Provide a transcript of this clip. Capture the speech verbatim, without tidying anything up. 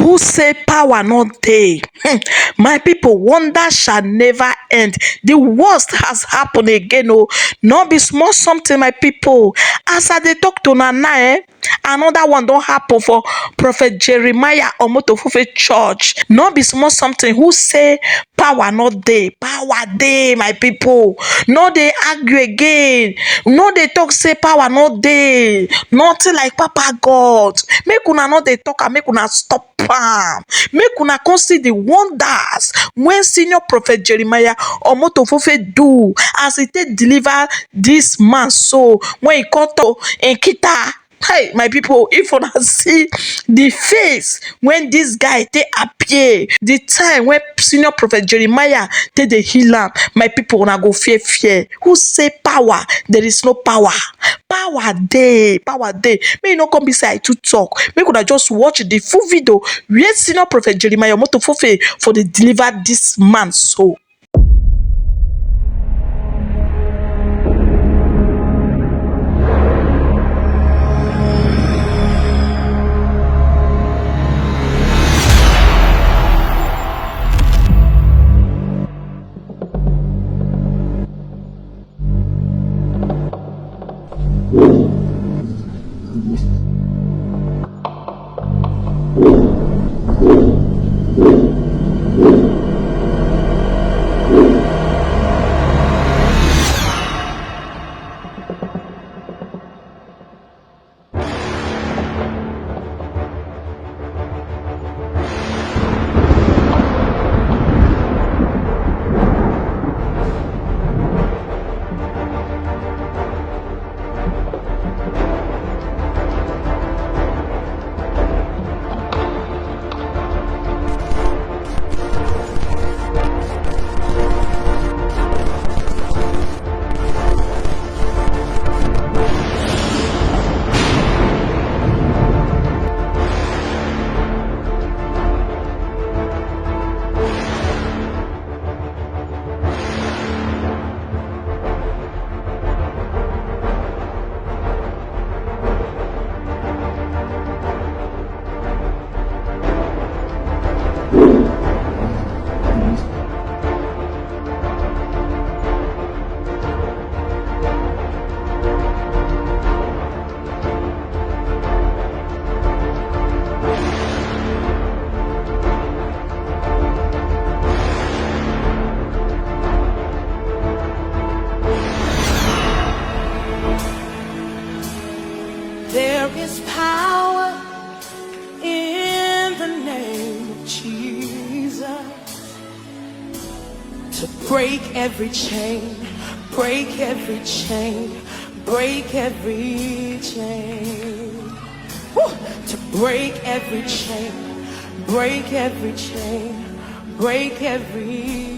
Who say power no dey? Hmm. My people, wonder shall never end. The worst has happened again. Oh, no be small something, my people. As I dey talk to una now, eh, another one don happen for Prophet Jeremiah Omotofufe Church. No be small something. Who say power no dey? Power dey, my people. No dey argue again. No dey talk say power no dey. Nothing like Papa God. Make una no dey talk and make una stop am. Make una come see the wonders when Senior Prophet Jeremiah Omotofufe do as he take deliver this man, so when he come to Nkita. Hey, my people, if una see the face when this guy take appear, the time when Senior Prophet Jeremiah take dey heal am, my people, una go fear, fear. Who say power? There is no power. Power dey, power dey. Make you no come be say I too talk. Make una just watch the full video where Senior Prophet Jeremiah Omotofufe for dey deliver this man so. There is power in the name of Jesus to break every chain, break every chain, break every chain. Woo! To break every chain, break every chain, break every